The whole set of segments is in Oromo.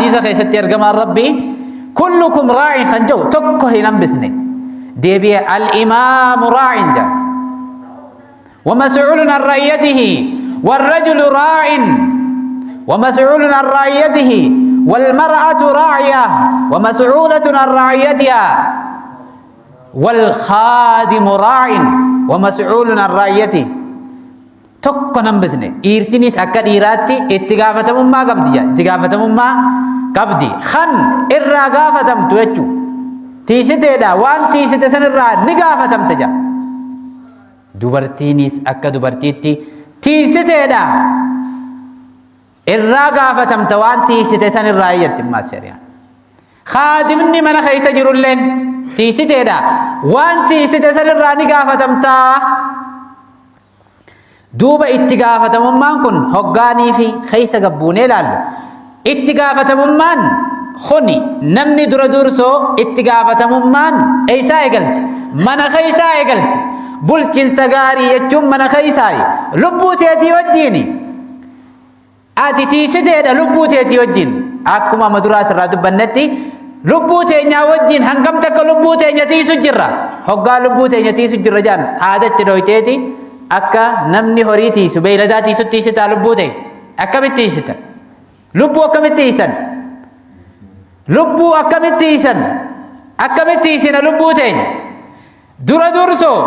Hadiisa keessatti ergamaan Rabbii kullukum raa'in kan jedhu tokko hin hambisne. Deebi'ee al-imaamu raa'in jedha. ومسؤول عن رعيته والرجل راع ومسؤول عن رعيته والمرأة راعية ومسؤولة عن رعيتها والخادم راع ومسؤول عن رعيته. Tokko nan bisne. Dhiirtinis akka dhiiraatti itti gaafatamummaa qabdi jedha. Itti gaafatamummaa qabdi kan irraa gaafatamtu jechuudha. Tiisiteedha, waan tiisite san irraa ni gaafatamta jedha. Dubartiinis akka dubartiitti tiisiteedha, irraa gaafatamta waan tiisite san irraa jetti. Ammaas shari'aan kaadimni mana keessa jirulleen tiisiteedha, waan tiisite san irraa ni gaafatamtaa. Duuba itti gaafatamummaan kun hoggaanii fi keessa gabbuunee ilaallu, itti gaafatamummaan kuni namni dura dursoo itti gaafatamummaan eessaa eegalti? Mana keessaa eegalti. Bulchinsa gaarii jechuun mana keessaa lubbuu teetii wajjiini. Ati tiisiteedha lubbuu teetii wajjin. Akkuma amma duraa asirraa dubbannetti, lubbuu teenyaa wajjin hangam takka lubbuu teenya tiisu jirra? Hoggaa lubbuu teenya tiisu jirra jaan, haadatti dhoyteeti akka namni horii tiisu, beeyladaa tiisu tiisitaa lubbuu ta'e? Akkamitti tiisita lubbuu? Akkamitti tiisan lubbuu? Akkamitti tiisan? Akkamitti tiisina lubbuu teenya? Dura dursoo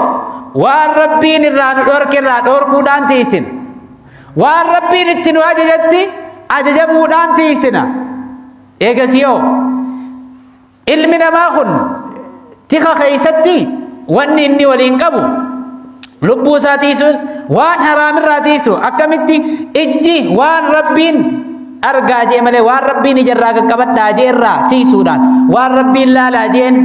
waan Rabbiin irraa nu dhorke irraa dhorkuudhaan tiisina. Waan Rabbiin itti nu ajajatti ajajamuudhaan tiisina. Eegasiyoo ilmi namaa kun tika keessatti wanni inni waliin qabu lubbuu isaa tiisu, waan haraamirraa tiisu. Akkamitti? Ijji waan Rabbiin argaa jee malee, waan Rabbiin ijarraa qaqqabadhaa jee irraa tiisuudhaan, waan Rabbiin laalaa jeen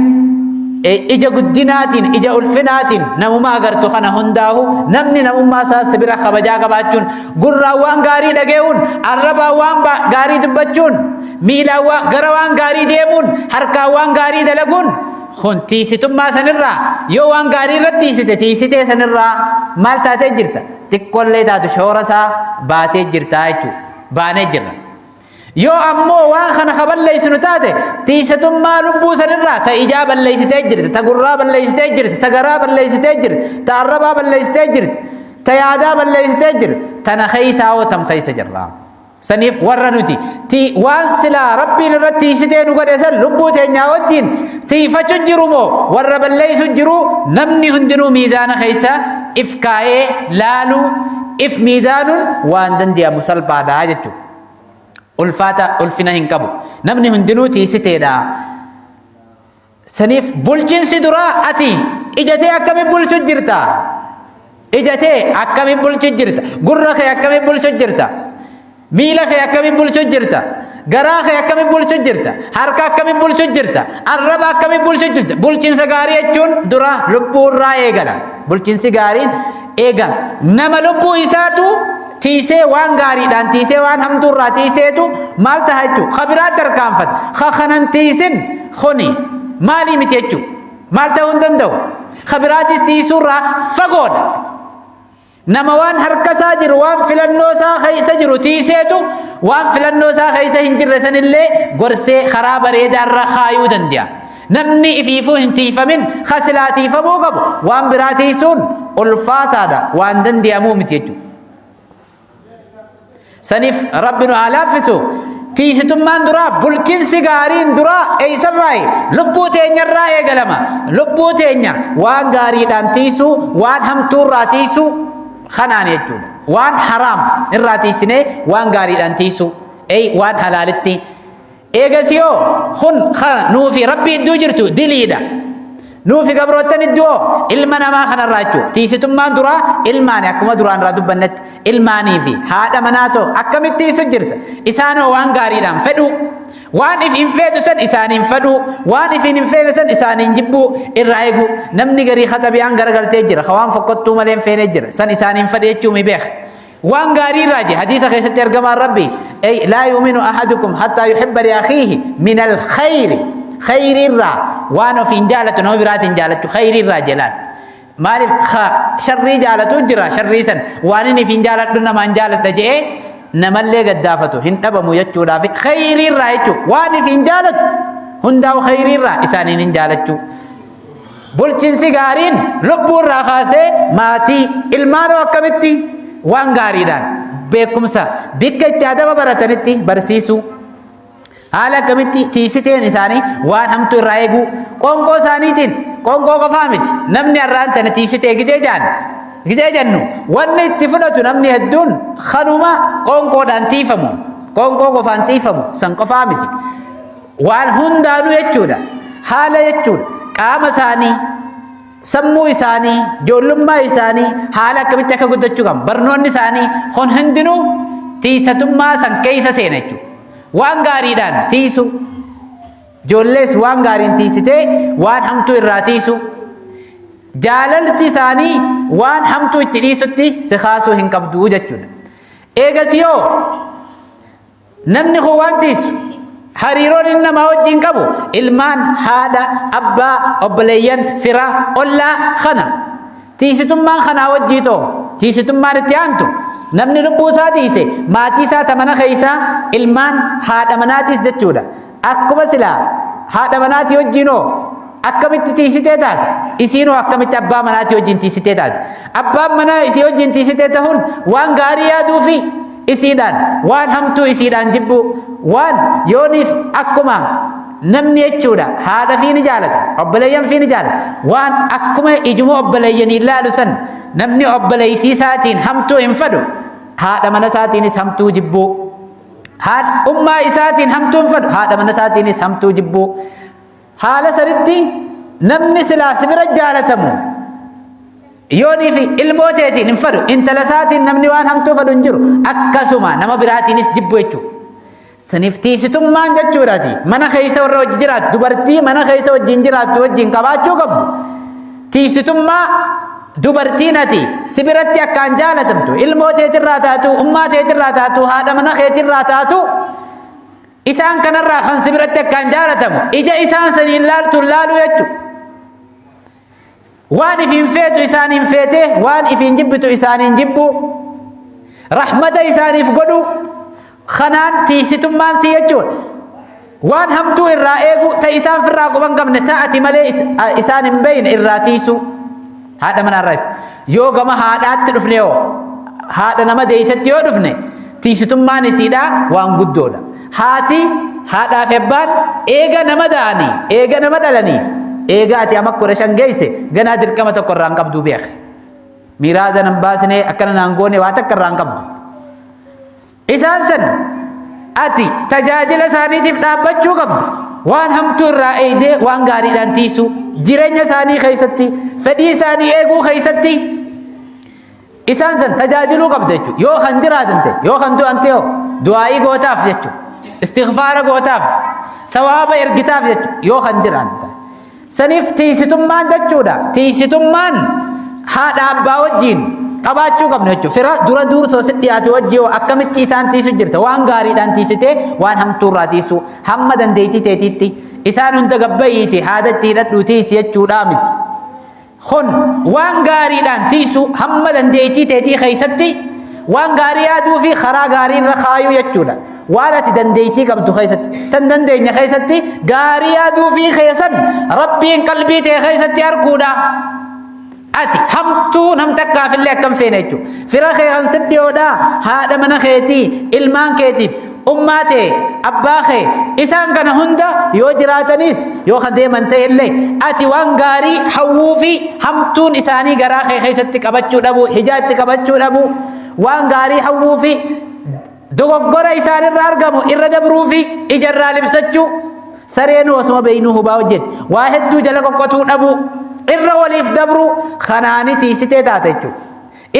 ija guddinaatiin, ija ulfinaatiin namuma agartu kana hundaahu namni namummaa isaa sibira kabajaa qabaachuun, gurraan waan gaarii dhage'uun, arrabaan waan gaarii dubbachuun, miilaan waan gara waan gaarii deemuun, harkaan waan gaarii dalaguun kun tiisitummaa sanirraa. Yoo waan gaarii irratti tiisite, tiisitee sanirraa maal taatee jirta? Xiqqoollee taatu shoora isaa baatee jirta jechuudha. Baanee jirra. Yoo ammoo waan kana ka balleessinu taate, tiisitummaa lubbuu sanirraa ta ijaa balleessitee jirti, ta gurraa balleessitee jirti, ta garaa balleessitee jirti, ta arrabaa balleessitee jirti, ta yaadaa balleessitee jirti. Tana keessaa hoo tam keessa jirra? Saniif warra nuti ti waan silaa Rabbiin irratti tiisitee nu godhe san lubbuu teenyaa wajjin tiifachu jiru moo warra balleessu jiru? Namni hundinuu miizaana keessa if kaayee laaluu, if miizaanuun waan dande'amu salphaadha jechuudha. Ulfaata ulfina hin qabu. Namni hundinuu tiisiteedha. Saniif bulchiinsi duraa ati ijatee akkamiin bulchu jirta? Ijatee akkamiin bulchu jirta? Gurra kee akkamiin bulchu jirta? Miila kee akkamiin bulchu jirta? Garaa kee akkamiin bulchu jirta? Harka akkamiin bulchu jirta? Arraba akkamiin bulchu jirta? Bulchiinsa gaarii jechuun dura lubbuu irraa eegala. Bulchiinsi gaariin eegama. Nama lubbuu isaatu tiisee, waan gaariidhaan tiisee, waan hamtuu irraa tiiseetu maal taha jechuudha? Ka biraatti tarkaanfata. Ka kanan tiisin kuni maalii miti jechuudha? Maal ta'uu hin danda'u. Ka biraatis tiisuu irraa fagoodha. Nama waan harka isaa jiru, waan filannoo isaa keessa jiru tiiseetu, waan filannoo isaa keessa hin jirre sanillee gorsee karaa bareedaa irra kaayuu danda'a. Namni ifiifuu hin tiifamin, ka silaa tiifamuu qabu waan biraa tiisuun ulfaataadha, waan danda'amuu miti jechuudha. Saniif Rabbi nu haa laaffisu. Tiisitummaan duraa, bulchiinsi gaariin duraa eessarraayi? Lubbuu teenyarraa eegalama. Lubbuu teenya waan gaariidhaan tiisuu, waan hamtuurraa tiisuu kanaan jechuudha. Waan haraam irraa tiisinee waan gaariidhaan tiisuu. Ey waan halaalitti. Eegasiyoo kun nuufi Rabbi idduu jirtu diliidha. Nuufi gabroottan idduu ilma namaa kanarraa jechuudha. Tiisitummaan duraa ilmaani, akkuma duraan irraa dubbannetti, ilmaanii fi haadha manaa too akkamitti tiisu jirta? Isaanoo waan gaariidhaan fedhuu. Waan if hin feetu san isaaniin fedhuu. Waan if hin feene san isaaniin jibbuu irraa eeguu. Namni garii kaxabiyaan garagaltee jira. Ka waan fokkottuu malee hin feene jira. San isaaniin fedhe jechuu mi beeka. Waan gaarii irraa je hadiisa keessatti ergamaan Rabbi, ey laa yu'minu ahadukum hattaa yuhibba li akhiihi min alkhayri, khayri irraa waan ofiin jaalatu nama biraatiin jaalachu khayri irraa jelaan. Maaliif? Ka sharrii jaalatu jira, sharrii san waan inni ofiin jaaladhu namaan jaaladha je'ee. namallee gaddaafatu hin dhabamu jechuudhaaf khayriirraa jechuudha. Waan ifiin jaalatu hundaa'u khayriirraa isaaniin hin jaalachuu. Bulchiinsi gaariin lubbuu irraa kaasee maatii ilmaanoo akkamitti waan gaariidhaan beekumsa bikka itti adaba baratanitti barsiisuu. Haala akkamitti tiisiteen isaanii waan hamtuu irraa eeguu qoonqoo isaaniitiin qoonqoo qofaa miti namni har'aan tana tiisitee gizee jaan gizee jennu wanni itti fudhatu namni hedduun kanuma qoonqoodhaan tiifamu qoonqoo qofaan tiifamu san qofaa miti waan hundaanuu jechuudha haala jechuudha qaama isaanii sammuu isaanii ijoollummaa isaanii haala akkamitti akka guddachuu qaban barnoonni isaanii kun hundinuu tiisatummaa san keessa seena jechuudha. Waan gaariidhaan tiisu. Ijoollees waan gaariin tiisitee waan hamtuu irraa tiisu. Jaalalti isaanii waan hamtuu itti dhiisutti si kaasuu hin qabdu jechuudha. Eegas yoo namni kun waan tiisu hariiroon inni namaa wajjin qabu ilmaan, haadha, abbaa, obboleeyyan, fira, ollaa kana. Tiisitummaan kanaa wajjii too tiisitummaan itti aantu namni lubbuu isaa tiise maatii isaa ta mana keessaa ilmaan haadha manaatiis jechuudha. Akkuma silaa haadha manaatii wajjiinoo akkamitti tiisitee taate isiinoo akkamitti abbaa manaatii wajjin tiisitee taate abbaan manaa isii wajjin tiisitee tahuun waan gaarii yaaduu fi isiidhaan waan hamtuu isiidhaan jibbuu waan yooniif akkuma namni jechuudha haadha fi ni jaalata obboleeyyan fi ni jaalata waan akkuma ijuma obboleeyyanii laalu san namni obboleeytii isaatiin hamtuu hin fedhu haadha mana isaatiinis hamtuu jibbuu haadha ummaa isaatiin hamtuu hin fedhu haadha mana isaatiinis hamtuu jibbuu haala sanitti namni silaa si bira jaalatamu yoonii fi ilmoo teetiin hin fedhu intala isaatiin namni waan hamtuu fedhu hin jiru akkasuma nama biraatiinis jibbu jechuudha. Saniif tiisitummaan jechuudhaati mana keessa warra wajji jiraattu dubartii mana keessa wajjin jiraattu wajjin qabaachuu qabdu. Tiisitummaa dubartiin ati si biratti akkaan jaalatamtu ilmoo teetirraa taatu ummaa teetirraa taatu haadha mana keetirraa taatu isaan kanarraa kan si biratti akkaan jaalatamu ija isaan saniin laaltu laaluu jechuudha. Waan ifiin feetu isaaniin feetee waan ifiin jibbitu isaaniin jibbu rahmata isaaniif godhu kanaan tiisitummaan si jechuudha. Waan hamtuu irraa eeguu ta isaan firraa quban qabne ta'ati malee isaan hin beeyne irraa tiisuu. Haadha manaarraas yoo gama haadhaatti dhufne yoo haadha nama deeysatti yoo dhufne tiisitummaan isiidhaa waan guddoodha. Haati haadhaa fi abbaan eega nama da'anii eega nama dhalanii eega ati ama 15 geeyse ganaa dirqama tokko irraa hin qabduu beek. Miiraaza nan baasnee akkana naan goone waa takka irraa hin qabdu. Isaan san ati tajaajila isaaniitiif dhaabbachuu qabda. Waan hamtuu irraa eeydee waan gaariidhaan tiisuu jireenya isaanii keessatti fedhii isaanii eeguu keessatti isaan san tajaajiluu qabda jechuudha. Yoo kan jiraatan ta'e yoo kan du'an ta'e du'aa'ii gootaaf jechuudha. Istighfaara gootaaf sawaaba ergitaaf jechuudha yoo kan jiraatan ta'e. Saniif tiisitummaan jechuudha. Tiisitummaan haadha abbaa wajjin qabaachuu qabna jechuudha. Fira dura dursoo si dhiyaate wajjin hoo akkamitti isaan tiisu jirta? Waan gaariidhaan tiisitee waan hamtuurraa tiisuu hamma dandeettii teetiitti isaan hunda gabbayiiti haada itti hidhadhuu tiisi jechuudhaa miti. Kun waan gaariidhaan tiisuu hamma dandeettii teetii keessatti waan gaarii yaaduu fi karaa gaarii irra kaayuu jechuudha. Waan ati dandeettii qabdu keessatti tan dandeenya keessatti gaarii yaaduu fi keessan Rabbiin qalbii tee keessatti arguudha. Ati hamtuu nam takkaaf illee akkam feene jechuudha. Fira kee kan si dhiyoodhaa haadha mana keetii ilmaan keetiif ummaa tee abbaa kee isaan kana hunda yoo jiraatanis yoo kan deeman ta'e illee ati waan gaarii hawwuu fi hamtuun isaanii garaa kee keessatti qabachuu dhabuu hijaa itti qabachuu dhabuu waan gaarii hawwuu fi dogoggora isaanirra argamu irra dabruu fi ijarraa libsachuu sareen osuma beeynuu hubaa hojjette waa hedduu jala qoqqotuu dhabuu irra waliif dabruu kanaani tiisitee taate jechuudha.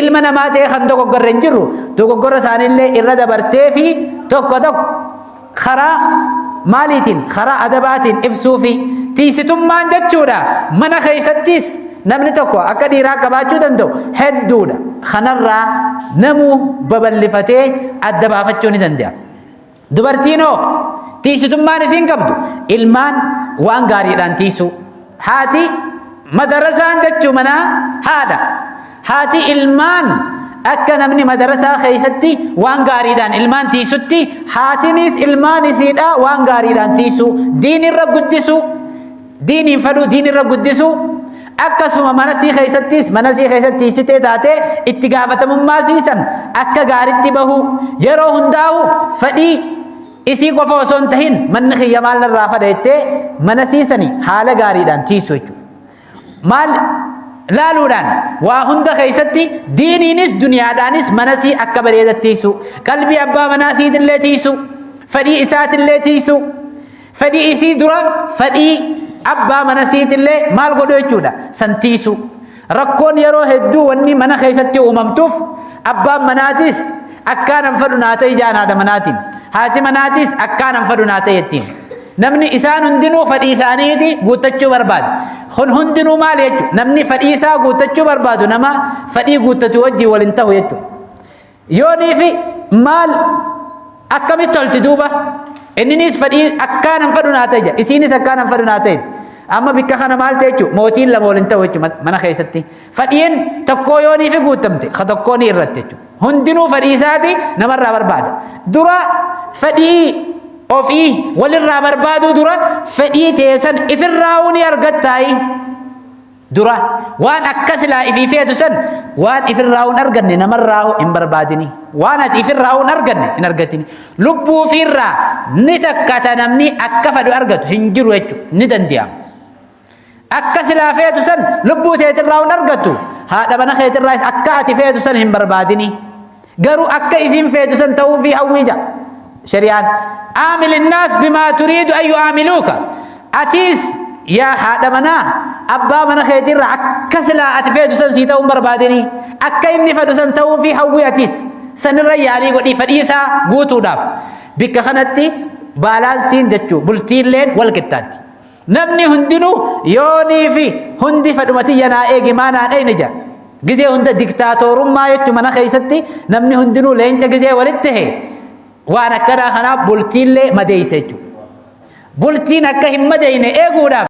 Ilma namaa ta'ee kan dogoggorre hin jirru dogoggora isaaniillee irra dabartee fi tokko tokko karaa maaliitiin karaa adabaatiin ibsuu fi tiisitummaan jechuudha mana keessattis namni tokko akka dhiiraa qabaachuu danda'u hedduudha. Kanarraa namuu babal'ifatee adda baafachuu ni danda'a. Dubartiin hoo tiisitummaan isiin qabdu ilmaan waan gaariidhaan tiisuu. Haati madarasaan jechuu manaa haadha. Haati ilmaan Akka namni madarasaa keessatti waan gaariidhaan ilmaan tiisutti, haatinis ilmaan isiidhaa waan gaariidhaan tiisu, diinirra guddisu, diiniin fadhuu, diinirra guddisu. Akkasuma mana sii keessattis, mana sii keessatti tiisitee taatee itti gaafatamummaa siisan akka gaaritti bahu. Yeroo hundaa'u fedhii isii qofa osoo hin tahin, manni kiyya maal narraa fadha jettee mana siisani haala gaariidhaan tiisu jechuudha. Maal laaluudhaan? Waa hunda keessatti, diiniinis duniyaadhaanis mana sii akka bareedatti tiisu, qalbii abbaa manaa siitillee tiisu, fedhii isaatillee tiisu, fedhii isii dura fedhii abbaa mana siitillee maal godhu jechuudha, san tiisu. Rakkoon yeroo hedduu wanni mana keessatti uumamtuuf, abbaan manaatis akkaanan fadhu naa ta'e jaan haadha manaatiin, haati manaatis akkaanan fadhu naa ta'e jettiin. Namni isaan hundinuu fedhii isaaniiti guuttachuu barbaada. Kun hundinuu maal jechuudha? Namni fedhii isaa guuttachuu barbaadu nama fedhii guuttatu wajjin waliin ta'u jechuudha. Yoonii fi maal akkamitti tolti duuba? Inninis fedhii akkaanan fadhu naa ta'e jedha, isiinis akkaanan fadhu naa ta'e. Amma bikka kana maal ta'e jechuudha? Mootiin lama waliin ta'u jechuudha mana keessatti. Fedhiin tokkoo yoonii fi guutamte, ka tokkoo ni irratti jechuudha. Hundinuu fedhii isaati namarraa barbaada. Dura fedhii ofii walirraa barbaaduu dura, fedhii teessan ifirraa ni argattaayi. Dura waan akka silaa ifii feetu san waan ifirraa hin arganne namarraa hin barbaadini. Waan ati ifirraa hin arganne hin argatini. Lubbuu ofiirraa ni takkata, namni akka fedhu argatu hin jiru jechuudha, ni danda'ama. Akka silaa feetu san lubbuu teetirraa hin argattu. Haadha mana keetirraas akka ati feetu san hin barbaadini. Garuu akka isiin feetu san ta'uu fi hawwii jaa shari'aan. عامل الناس بما تريد أن يعاملوك. Atiis yaa haadha manaa, abbaa mana keetirraa akka silaa ati feetu san sii ta'uu hin barbaadini. Akka inni fedhu san ta'uu fi hawwii. Atiis sanirra yaalii godhii fedhii isaa guutuudhaaf. Bikka kanatti balance'iin jechuu bultiilleen wal qixxaatti. Namni hundinuu yoonii fi hundi fedhuma tiyya naa eegi, maa naa dhayne jedha. Gizee hunda diktaatorummaa jechuun mana keessatti namni hundinuu leenca gizee walitti ta'e, waan akkanaa kanaaf bultiillee madeessa jechuudha. Bultiin akka hin madeeyne eeguudhaaf.